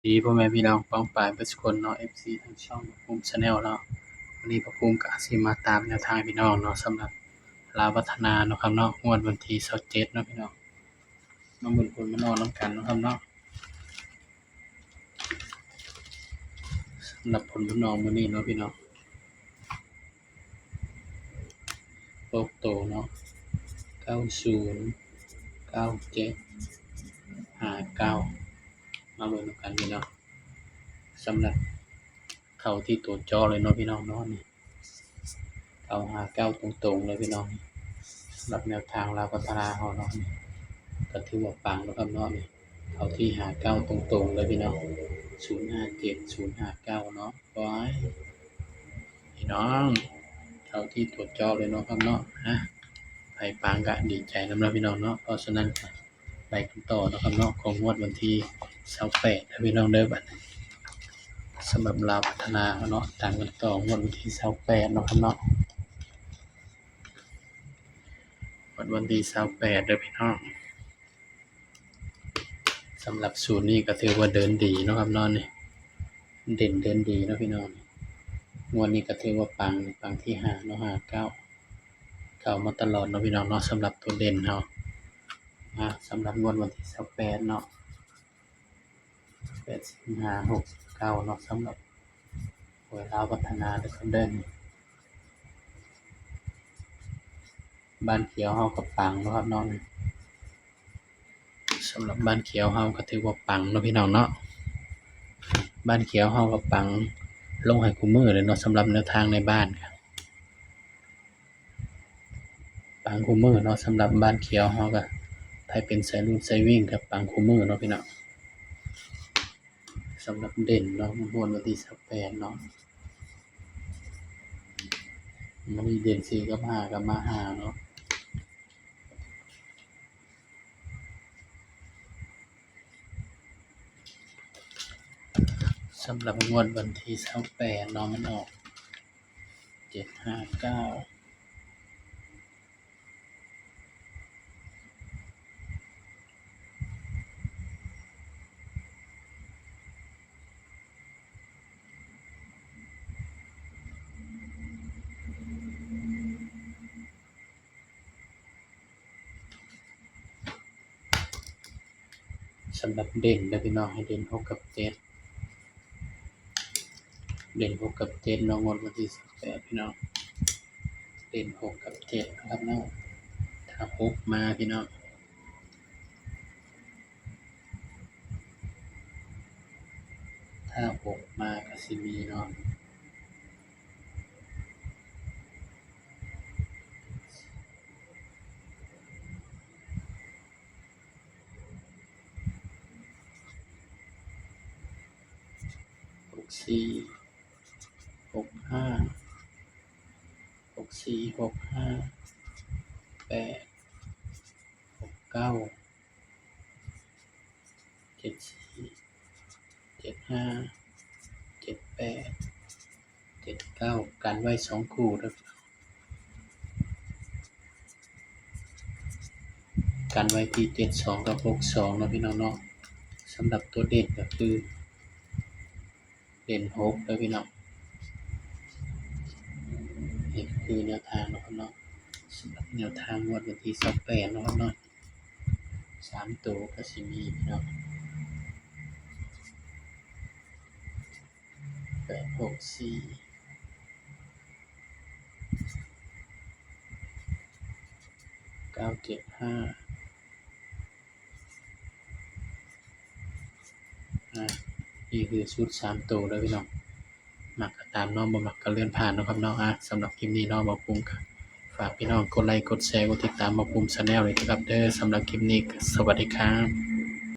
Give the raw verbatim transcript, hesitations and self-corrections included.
ดีพ่อแม่พี่น้องป้องปายเบิดสุคนเนาะ เอฟซี ทางช่องบ่าวภูมิ Channel เนาะ วันนี้บ่าวภูมิก็สิมาตามแนวทางพี่น้องเนาะ สำหรับลาวพัฒนาเนาะครับเนาะ งวดวันที่ซาวเจ็ดเนาะพี่น้อง มาเบิ่งผลมันออกนำกันเนาะครับเนาะ สำหรับผลมันออกมื้อนี้เนาะพี่น้อง หกโตเนาะ เก้าศูนย์ เก้าเจ็ด ห้าเก้า มาเบิ่งนำกันพี่น้อง สำหรับเข้าที่ตัวเจาะเลยเนาะพี่น้องเนาะ นี่ เข้าห้าเก้าตรงๆเลยพี่น้อง สำหรับแนวทางลาวพัฒนาเฮาเนาะ นี่ ก็ถือว่าปังแล้วครับเนาะ นี่ เข้าที่ห้าเก้าตรงๆเลยพี่น้อง ศูนย์ห้าเจ็ด ศูนย์ห้าเก้าเนาะ โอ้ย พี่น้อง เข้าที่ตัวเจาะเลยเนาะครับเนาะ ฮะ ไผปังก็ดีใจนำเนาะพี่น้องเนาะ เพราะฉะนั้นก็ไปกันต่อเนาะครับเนาะ ของงวดวันที่ซาวแปดนะพี่น้องเด้อ บัดนี้ สำหรับลาวพัฒนาเนาะ ตามกันต่องวดวันที่ซาวแปดเนาะครับเนาะ งวดวันที่ซาวแปดเด้อพี่น้อง สำหรับสูตรนี้ก็ถือว่าเดินดีเนาะครับเนาะ นี่ เด่นเดินดีเนาะพี่น้อง งวดนี้ก็ถือว่าปัง ปังที่ห้าเนาะ ห้าเก้า เข้ามาตลอดเนาะพี่น้องเนาะ สำหรับตัวเด่นเฮา อ่ะ สำหรับงวดวันที่ซาวแปดเนาะ แปดสิงหา หกสิบเก้าเนาะ สำหรับหวยลาวพัฒนาเด้อครับเด้อ บ้านเขียวเฮาก็ปังเนาะครับเนาะ สำหรับบ้านเขียวเฮาก็ถือว่าปังเนาะพี่น้องเนาะ บ้านเขียวเฮาก็ปังลงให้คู่มื้อเลยเนาะ สำหรับแนวทางในบ้านก็ปังคู่มื้อเนาะ สำหรับบ้านเขียวเฮาก็ ไผเป็นสายรูดสายวิ่งก็ปังคู่มื้อเนาะพี่น้อง สำหรับเด่นเนาะ งวดวันที่ซาวแปดเนาะ มันมีเด่นสี่กับห้ากับมาห้าเนาะ สำหรับงวดวันที่ซาวแปดเนาะ มันออก เจ็ดห้าเก้า สำหรับเด่นเด้อพี่น้อง ให้เด่นหกกับเจ็ด เด่นหกกับเจ็ดเนาะ งวดวันที่ซาวแปดพี่น้อง เด่นหกกับเจ็ดนะครับเนาะ ถ้าหกมาพี่น้อง ถ้าหกมาก็สิมีเนาะ หกสี่ หกห้า หกสี่ หกห้า แปด หกเก้า เจ็ดสี่ เจ็ดห้า เจ็ดแปด เจ็ดเก้า กันไว้สองคู่เด้อ กันไว้ที่เจ็ดสองกับหกสองเนาะพี่น้องเนาะ สำหรับตัวเด่นก็คือ เด่นหกเด้อพี่น้อง นี่ก็คือแนวทางเนาะครับเนาะ สำหรับแนวทางงวดวันที่ซาวแปดเนาะครับเนาะ สามตัวก็สิมีพี่น้อง แปดหกสี่ เก้าเจ็ดห้า อ่า นี่คือชุดสามตัวเด้อพี่น้อง มักก็ตามเนาะ บ่มักก็เลื่อนผ่านเนาะครับเนาะ อ่า สำหรับคลิปนี้เนาะ บ่าวภูมิก็ฝากพี่น้องกดไลค์ กดแชร์ กดติดตามบ่าวภูมิ Channel เลยนะครับเด้อ สำหรับคลิปนี้ก็สวัสดีครับ